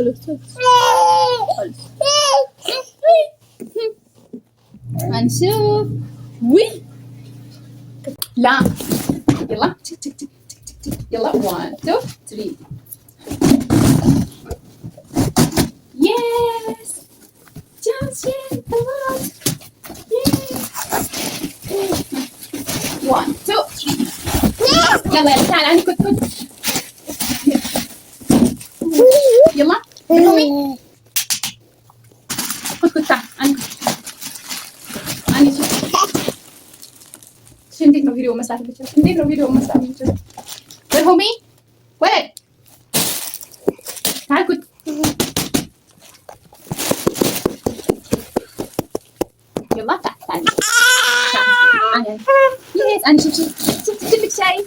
خلاص هنشوف. وي لا يلا تك تك تك تك تك. يلا 1 2 3. Yes! جامشين طلعت. 1 2 3. يلا يلا تعال عندي كنت كنت. يلا قومي كنت كنت تعال عندي عندي. شو እንዴት ነው ቪዲዮ መስራት የምችለው? እንዴት ነው ቪዲዮ መስራት የምችለው? በርሆሚ ወለድ تعال كنت. يلا تعال تعال تعال. يس انا شوف شوف شوف كلك شايف.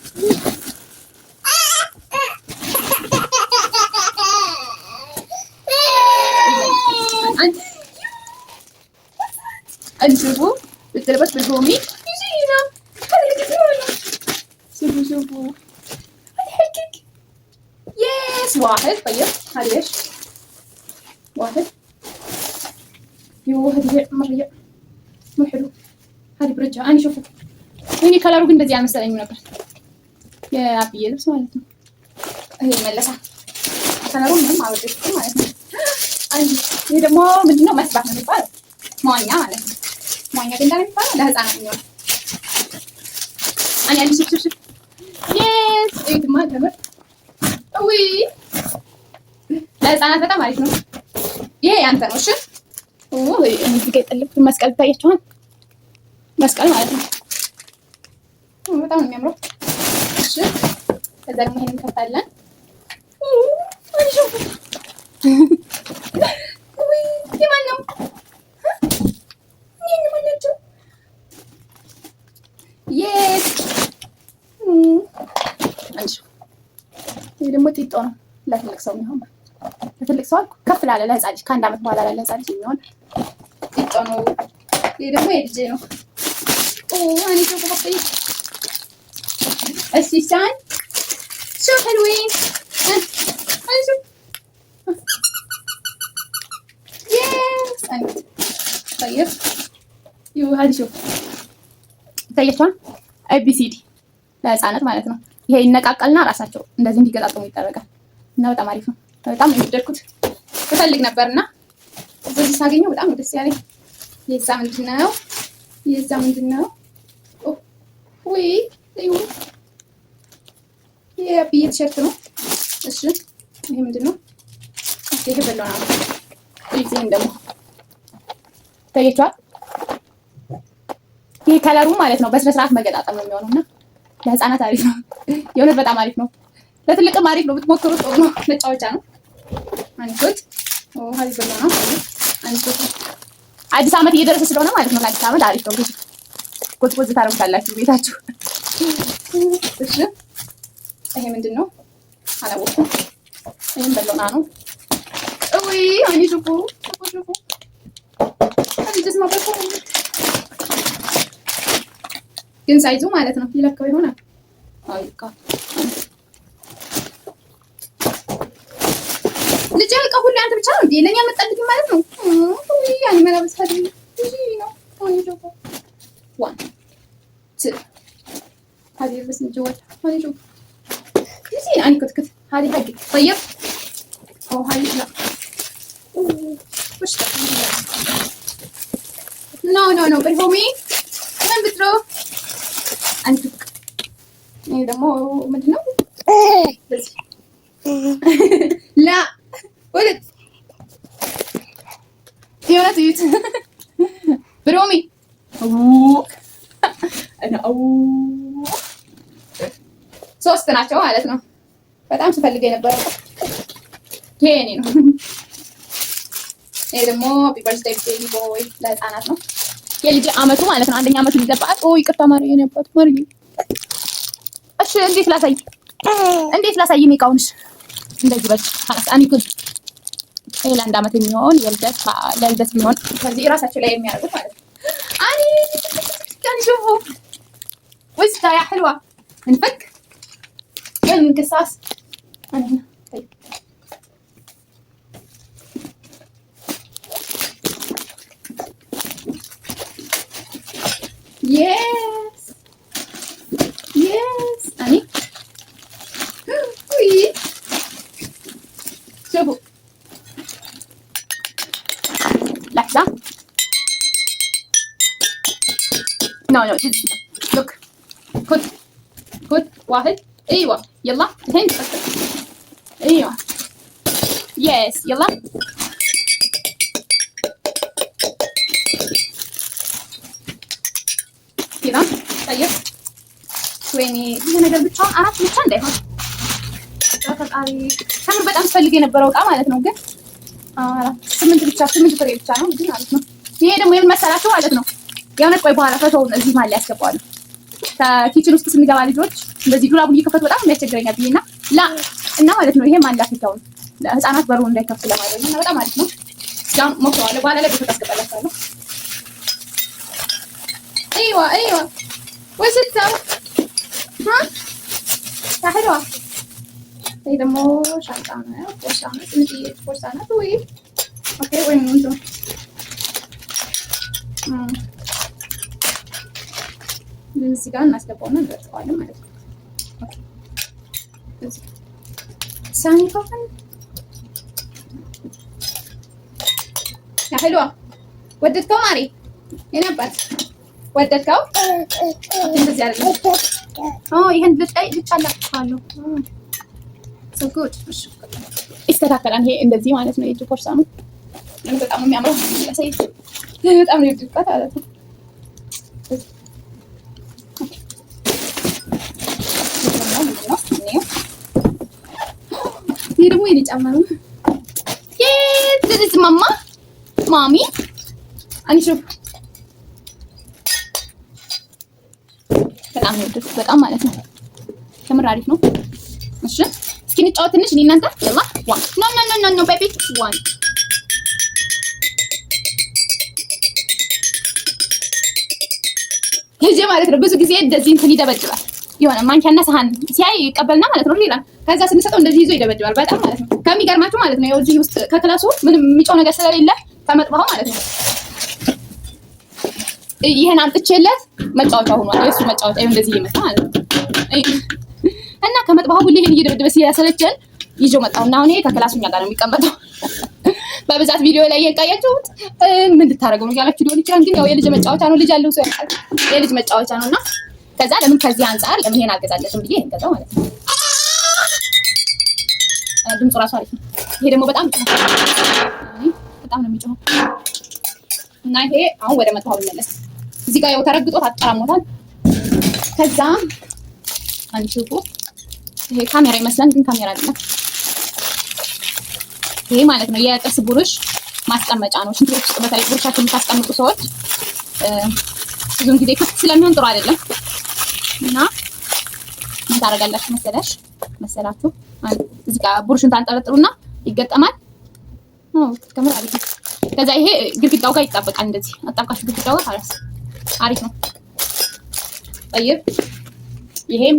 انشوفوا بالتلبس بالهومي يجينا هذا اللي جبناه. شوفوا شوفوا هذا حقك. يس واحد. طيب هذه ايش؟ واحد. يو هذه مرة مو حلو. هذه برجع انا شوفوا ወይኔ ከለሩ ግን እንደዚህ አልመሰለኝም ነበር። የአብዬ ልብስ ማለት ነው። ይሄ መለሳ ከለሩ ምንም አልወደድኩትም ማለት ነው። ይሄ ደግሞ ምንድነው? መስባት ነው የሚባለው፣ መዋኛ ማለት ነው። መዋኛ ገንዳ ነው የሚባለው ለህፃናት የሚሆን። እኔ አንድ ሽፍ ሽፍ ሽፍ። የስ እዩትማ ተምር ውይ ለህፃናት በጣም አሪፍ ነው። ይሄ ያንተ ነው። እሺ እዚህ ጋር የጠለብኩት መስቀል ይታያችኋል። መስቀል ማለት ነው። በጣም ነው የሚያምረው። እሺ ከዛ ደግሞ ይሄንን እንከፍታለን። ውይ የማን ነው? ይሄን ማን ናቸው? የስ አንቺ ይሄ ደግሞ ጢጦ ነው። ለትልቅ ሰው የሚሆን፣ ለትልቅ ሰው አልኩ ከፍ ላለ ለህፃን ልጅ፣ ከአንድ ዓመት በኋላ ላለ ህፃን ልጅ የሚሆን ጢጦ ነው። ይሄ ደግሞ የልጄ ነው። ኦ እኔ شوفوا السيسان شو حلوين. انا شوف. يس انت طيب يو هذه شوف ታያችኋል። ABCD ለህፃናት ማለት ነው። ይሄ ይነቃቀልና ራሳቸው እንደዚህ እንዲገጣጠሙ ይደረጋል እና በጣም አሪፍ ነው። በጣም ነው የወደድኩት። እፈልግ ነበርና በዚህ ሳገኘው በጣም ነው ደስ ያለኝ። የዛ ምንድን ነው? የዛ ምንድን ነው? ውይ እዩ የአብዬ ቲሸርት ነው። እሺ ይሄ ምንድን ነው? ይሄ በለውና ነው። ይሄን ደግሞ ታያችኋል። ይሄ ከለሩ ማለት ነው በስነ ስርዓት መገጣጠም ነው የሚሆነው እና ለህፃናት አሪፍ ነው። የእውነት በጣም አሪፍ ነው። ለትልቅም አሪፍ ነው። ብትሞክሩት ጥሩ ነው። መጫወቻ ነው። አንኩት ኦ ሀይ በለውና አንኩት። አዲስ ዓመት እየደረሰ ስለሆነ ማለት ነው። ለአዲስ ዓመት አሪፍ ነው። ጎዝጎዝ ታደርጉታላችሁ ቤታችሁ። እሺ ይሄ ምንድን ነው? አላወኩም። ይሄም በለውና ነው። ውይ አኒ ሹፉ ሹፉ ሹፉ ግን ሳይዙ ማለት ነው ይለካው ይሆናል። አዎ ይለካው። ልጅ ያልቀው ሁሉ አንተ ብቻ ነው እንዴ? ለኛ መጣልኝ ማለት ነው። ውይ አኒ መላበስ ፈልግ ነው። አኒ ሹፉ 1 2 هذه بس من جوا. هذه شوف زين انا كنت كنت هذه حقك. طيب او هذه لا. وش نو نو نو برهومي وين بتروح؟ انت ይሄ ደግሞ ምንድን ነው? ላ ወለድ የእውነት እዩት። ብሮሚ ሶስት ናቸው ማለት ነው። በጣም ስፈልግ የነበረው ይሄ የእኔ ነው። ይሄ ደግሞ happy birthday baby boy ለህፃናት ነው። የልጅ አመቱ ማለት ነው። አንደኛ አመቱ ሊገባት። ኦ ይቅርታ ማርዬ፣ የኔ አባት ማርዬ። እሺ እንዴት ላሳይ? እንዴት ላሳይ? እቃውንሽ እንደዚህ በል خلاص እኔ ኩል ይሄ ለአንድ አመት የሚሆን የልደት ለልደት የሚሆን ከዚህ እራሳቸው ላይ የሚያደርጉት ማለት ነው። አኒ كان شوفوا وسخة يا حلوة نفك وين القصاص؟ أنا هنا. طيب Yes yes أني وي شوفوا لحظة. No no, look، خد خد واحد. ايوه يلا الحين، ايوه yes يلا. كذا. طيب ወይኔ ይሄ ነገር ብቻውን አራት ብቻ እንዳይሆን ፈጣሪ፣ ከምር በጣም ስፈልግ የነበረው እቃ ማለት ነው። ግን አራት ስምንት ብቻ፣ ስምንት ፍሬ ብቻ ነው ግን ማለት ነው። ይሄ ደግሞ የምን መሰላችሁ ማለት ነው። የእውነት ቆይ በኋላ ፈቶውን እዚህ መሀል ላይ ያስገባዋለሁ። ከ kitchen ውስጥ ስንገባ ልጆች እንደዚህ ዱላቡን እየከፈቱ በጣም የሚያስቸግረኛል ብዬና ላ እና ማለት ነው። ይሄ ማላፊቻውን ለህፃናት በሩን እንዳይከፍቱ ለማድረግ ነው እና በጣም አሪፍ ነው። ያው ሞክረዋለሁ። በኋላ ላይ ቦታ አስገባላችኋለሁ። ايوه ايوه، وش تسوي؟ ها؟ يا حلوة. ይሄ ደግሞ ሻንጣ ነው፣ ቦርሳ ነው፣ ትንሽዬ ቦርሳ ናት። ወይ okay፣ ወይ ነው እዚህ ጋር እናስገባውና እንለጥፈዋለን ማለት ነው። Okay እዚህ ሳኒ ከሆነ يا حلوة ወደድከው? ማሪ የኔ አባት ወደድከው? እንደዚህ አይደለም። ኦ ይሄን ልጣይ ልጫላችኋለሁ። So good። እሺ ይስተካከላል። ይሄ እንደዚህ ማለት ነው። የእጅ ቦርሳ ነው። በጣም ነው የሚያምረው። በጣም ነው የወደድኳት ማለት ነው። Okay ይሄ ደግሞ የኔ ጫማ ነው። This is ማማ mommy أني شوف በጣም ነው የወደድኩት። በጣም ማለት ነው። ከምር አሪፍ ነው። እሺ እስኪ እንጫወት ትንሽ እኔ እናንተ። يلا one, no no no no no baby, one. ልጄ ማለት ነው ብዙ ጊዜ እንደዚህ እንትን ይደበድባል። የሆነ ማንኪያና ሰሃን ሲያይ ይቀበልና ማለት ነው ይላል። ከዛ ስንሰጠው እንደዚህ ይዞ ይደበድባል በጣም ማለት ነው። ከሚገርማችሁ ማለት ነው እዚህ ውስጥ ከ class ኡ ምንም የሚጮህ ነገር ስለሌለ ከመጥባው ማለት ነው ይሄን አምጥቼለት መጫወቻ ሆኗል። የእሱ መጫወቻ ይኸው እንደዚህ እየመጣ ማለት ነው። እና ከመጥባው ሁሌ ይሄን እየደበደበ ሲያሰለቸን ይዤው መጣሁና አሁን ይሄ ከ class ኡ እኛ ጋር ነው የሚቀመጠው። በብዛት ቪዲዮ ላይ የቃያችሁት ምን ልታደርገው ነው እያላችሁ ሊሆን ይችላል። ግን ያው የልጅ መጫወቻ ነው። ልጅ ያለው ሰው ያውቃል። የልጅ መጫወቻ ነውና ከዛ ለምን ከዚህ አንጻር ለምን ይሄን አልገዛለትም ብዬ ይሄን ገዛው ማለት ነው። ድምፁ ራሱ አሪፍ ነው። ይሄ ደግሞ በጣም በጣም ነው የሚጮኸው። እና ይሄ አሁን ወደ መጥፋው እንመለስ። እዚህ ጋር ያው ተረግጦ ታጠራሞታል። ከዛ አንቺ ይሄ ካሜራ ይመስላል፣ ግን ካሜራ አይደለም። ይሄ ማለት ነው የጥርስ ብሩሽ ማስቀመጫ ነው። ሽንት ቤት ውስጥ በተለይ ብሩሻችሁን የምታስቀምጡ ሰዎች ብዙውን ጊዜ ክፍት ስለሚሆን ጥሩ አይደለም እና ምን ታደርጋላችሁ መሰለሽ መሰላችሁ እዚህ ጋር ብሩሽን ታንጠለጥሉና ይገጠማል። ከምር አሪፍ ነው። ከዛ ይሄ ግድግዳው ጋር ይጣበቃል። እንደዚህ አጣብቃችሁ ግድግዳው ጋር خلاص አሪፍ ነው። طيب ይሄም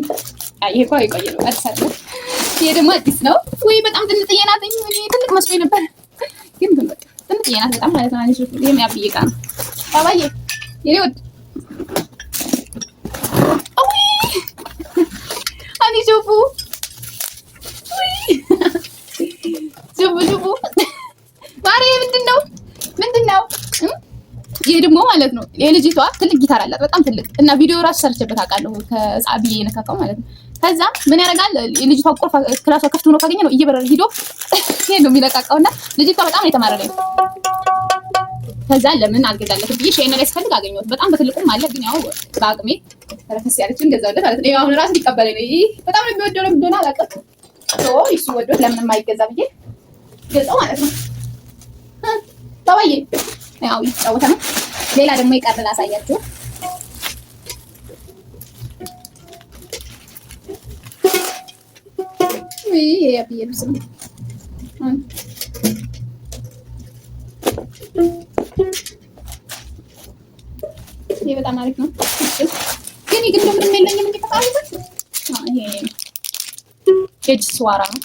ይሄ እኮ የቆየ ነው፣ አዲስ አይደለም። ይሄ ደግሞ አዲስ ነው። ወይ በጣም ትንጥዬ ናት። እኔ ትልቅ መስሎኝ ነበር፣ ግን በቃ ትንጥዬ ናት በጣም ማለት ነው። ይሄም ያብዬ ዕቃ ነው። ባባዬ የኔ ውድ أني شوفوا شوفوا شوفوا ማሬ ምንድን ነው ምንድን ነው? ይሄ ደግሞ ማለት ነው የልጅቷ ትልቅ ጊታር አላት፣ በጣም ትልቅ እና ቪዲዮ ራሱ ሰርቼበት አውቃለሁ። ከጻብዬ የነካካው ማለት ነው። ከዛ ምን ያደርጋል የልጅቷ ቁልፍ class ዋ ክፍት ሆኖ ካገኘ ነው እየበረረ ሂዶ ይሄ ነው የሚለቃቀውና ልጅቷ በጣም ነው የተማረረኝ። ከዛ ለምን አልገዛለትም ብዬ ሼን ላይ ስፈልግ አገኘሁት። በጣም በትልቁም አለ፣ ግን ያው በአቅሜ ረከስ ያለችን ገዛሁለት ማለት ነው። አሁን ራሱ ሊቀበለኝ ነው። ይሄ በጣም ነው የሚወደው፣ ለምን እንደሆነ አላውቅም። So እሱ ወዶት ለምን የማይገዛ ብዬ ገዛው ማለት ነው። ባባዬ ያው እየተጫወተ ነው። ሌላ ደግሞ የቀረ ላሳያችሁ። ይሄ የአብዬ ልብስ ነው። ይሄ በጣም አሪፍ ነው። ግን ግን ምንም የለኝም እንጂ ይሄ የእጅ ስዋራ ነው።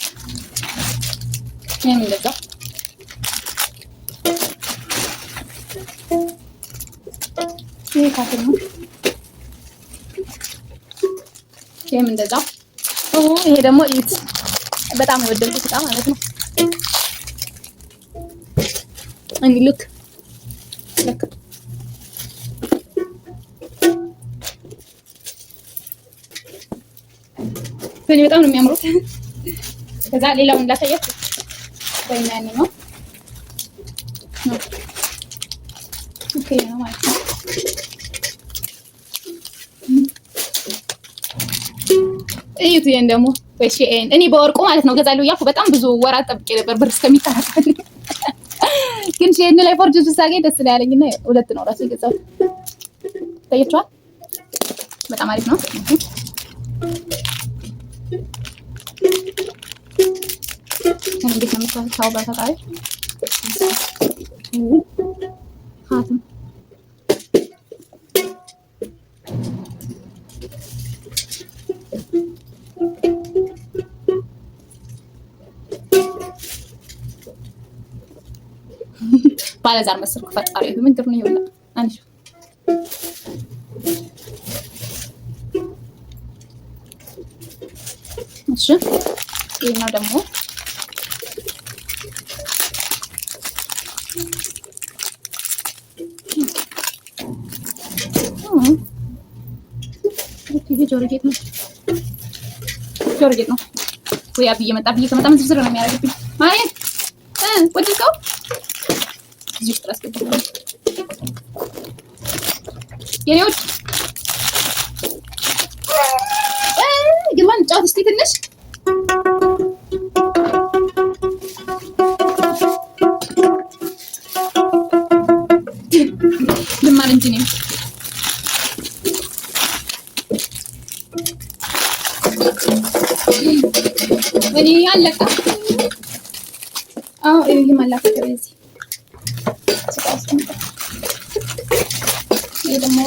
ይሄም እንደዛው ይሄ ካፍል ነው። ይሄም እንደዛው። ይሄ ደግሞ እዩት፣ በጣም የወደድኩት እቃ ማለት ነው። And look, look. እኔ በጣም ነው የሚያምሩት። ከዛ ሌላውን ላሳያችሁ ወይ ያንኛው ነው። Okay ነው ማለት ነው። እዩት ይሄን ደግሞ ወይ Shein እኔ በወርቁ ማለት ነው ገዛለሁ እያልኩ በጣም ብዙ ወራት ጠብቄ ነበር ብር እስከሚጠራቀም፣ ግን Shein ላይ forge ሳገኝ ደስ ነው ያለኝና ሁለት ነው ራሱ የገዛሁት። ታያችኋል። በጣም አሪፍ ነው። እንዴት ነው የምታው? በፈጣሪ خاتم ባለዛር መሰልኩ። ፈጣሪ ምንድን ነው ይውላ አንሹ። እሺ ይሄኛው ደግሞ ይሄ ጆሮ ጌጥ ነው። ጆሮ ጌጥ ነው ወይ? አብዬ መጣ። አብዬ ከመጣ ምን ዝርዝር ነው የሚያደርግብኝ? ማርያም ወደድከው? እዚህ ውስጥ ላስገባው የኔ ውድ ግማን ጫወት እስኪ ትንሽ። ልማር እንጂ እኔም እኔ አለቀ። አዎ ይሄ ማላከ በዚህ ይሄ ደግሞ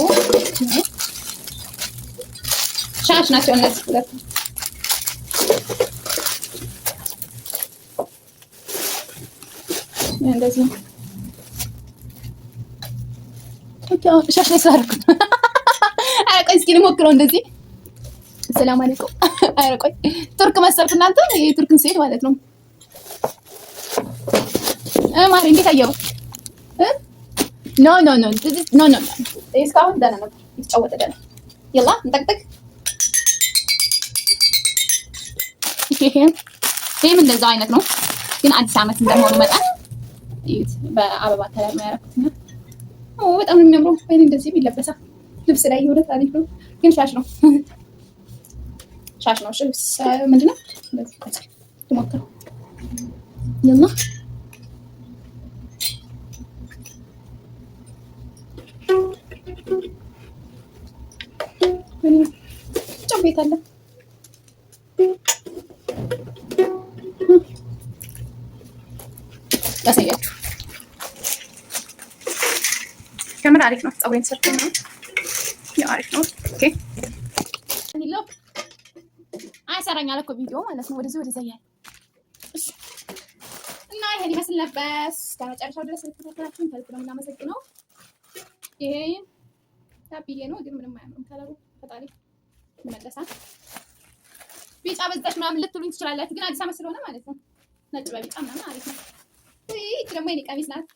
ሻሽ ናቸው እነዚህ ሁለቱ። እንደዚህ ነው። ሻሽ ላይ ስላደረኩት። ኧረ ቆይ እስኪ ልሞክረው እንደዚህ። ሰላም አለይኩም። ኧረ ቆይ ቱርክ መሰልኩ እናንተ፣ የቱርክን ሴት ማለት ነው። ማሪ እንዴት አየሩ? No, no, no, no, no። እስካሁን ደህና ነበር፣ የተጫወተ ደህና። يلا እንጠቅጥቅ። ይሄም እንደዛው አይነት ነው፣ ግን አዲስ ዓመት እንደመሆኑ መጠን እዩት፣ በአበባ color ነው ያደረኩት እና በጣም ነው የሚያምረው። ወይኔ እንደዚህ ይለበሳል ልብስ ላይ የሆነ ታሪክ ነው፣ ግን ሻሽ ነው፣ ሻሽ ነው። እሺ ልብስ ምንድን ነው? እንደዚህ ልሞክረው። يلا ቤት አለ ላሳያችሁ። ከምር አሪፍ ነው። ፀጉሬን ተሰርቶ ነው፣ ያው አሪፍ ነው። Okay look አይሰራኝ አለ እኮ ቪዲዮ ማለት ነው። ወደዚህ ወደዛ እያለ እና ይሄን ይመስል ነበር። እስከ መጨረሻው ድረስ ስለተከታተላችሁን ከልብ ነው የምናመሰግነው። ይሄ ታብዬ ነው ግን ምንም አያምርም color ኡ። ፈጣሪ ይመለሳል። ቢጫ በዛች ምናምን ልትሉኝ ትችላላችሁ፣ ግን አዲስ ዓመት ስለሆነ ማለት ነው ነጭ በቢጫ ምናምን አሪፍ ነው። ይህች ደግሞ የኔ ቀሚስ ናት።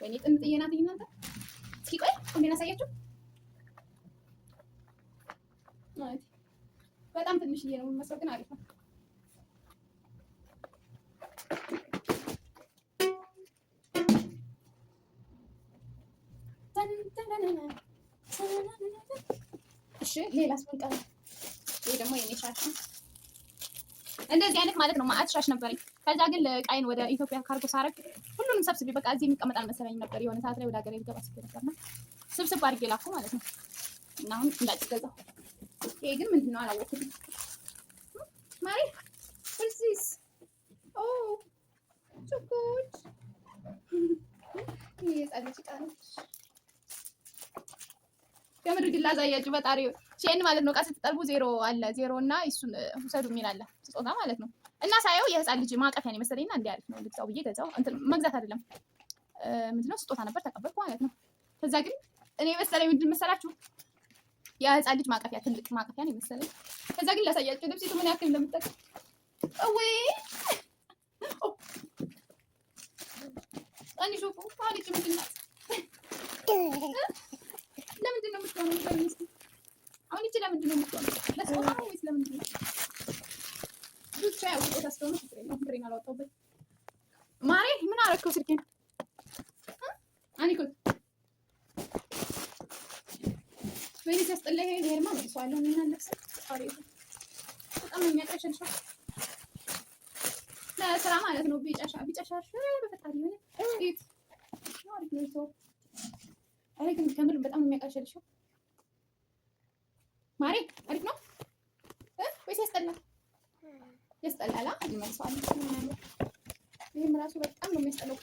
ወይኔ ጥንጥዬ ናት። እናንተ እስኪ ቆይ ቆሜ ላሳያችሁ። በጣም ትንሽዬ ነው የሚመስለው፣ ግን አሪፍ ነው። እሺ ሌላስ ምን ቀረ? ይሄ ደግሞ የኔ ሻሽ ነው። እንደዚህ አይነት ማለት ነው ማአት ሻሽ ነበረኝ። ከዛ ግን ለቃይን ወደ ኢትዮጵያ ካርጎ ሳረግ ሁሉንም ሰብስቤ በቃ እዚህ የሚቀመጥ አልመሰለኝም ነበር። የሆነ ሰዓት ላይ ወደ ሀገሬ ልገባ ስል ነበርና ስብስብ አድርጌ ላኩ ማለት ነው። እና አሁን እንዳዲስ ገዛሁ። ይሄ ግን ምንድን ነው አላወኩትም። ማሪ, what is this? Oh, so good. ይሄ የህፃን ልጅ ዕቃ ነው። ከምር ግን ላሳያችሁ ፈጣሪ Shein ማለት ነው። ዕቃ ስትጠልቡ ዜሮ አለ፣ ዜሮ እና እሱን ውሰዱ የሚል አለ ስጦታ ማለት ነው። እና ሳየው የህፃን ልጅ ማቀፊያ ነው የመሰለኝና እንዲህ አሪፍ ነው ልግዛው ብዬ ገዛው። እንትን መግዛት አይደለም ምንድነው ስጦታ ነበር ተቀበልኩ ማለት ነው። ከዛ ግን እኔ መሰለኝ ምንድን መሰላችሁ የህፃን ልጅ ማቀፊያ፣ ትልቅ ማቀፊያ ነው የመሰለኝ። ከዛ ግን ላሳያቸው ልብሲቱ ምን ያክል እንደምጠቅም። ወይ እኔ شوفوا አሁን ይቺ ምንድን ናት? ለምንድን ነው የምትሆነው? ንገሩኝ እስኪ። አሁን ይቺ ለምንድን ነው የምትሆነው? ለስጦታ ነው ወይስ ለምንድን ነው? ብቻ ያው ስጦታ ስለሆነ ችግር የለውም። ብሬን አላወጣሁበትም። ማሬ ምን አደረከው ስልኬን? አኒኮት ወይኔ ሲያስጠላ። ይሄ ይሄማ መልሰዋለሁ። ምን አለብሰው በጣም ነው የሚያቀሸልሸው ለስራ ማለት ነው። ቢጫ ቢጫ ሻርሽ በፈጣሪ የሆነ እዩት። አሪፍ ነው ሰው። አረ ግን ከምር በጣም ነው የሚያቀሸልሸው። ማሬ አሪፍ ነው ወይስ ያስጠላል? ያስጠላል። እንመልሰዋለን። ይህም ራሱ በጣም ነው የሚያስጠላው።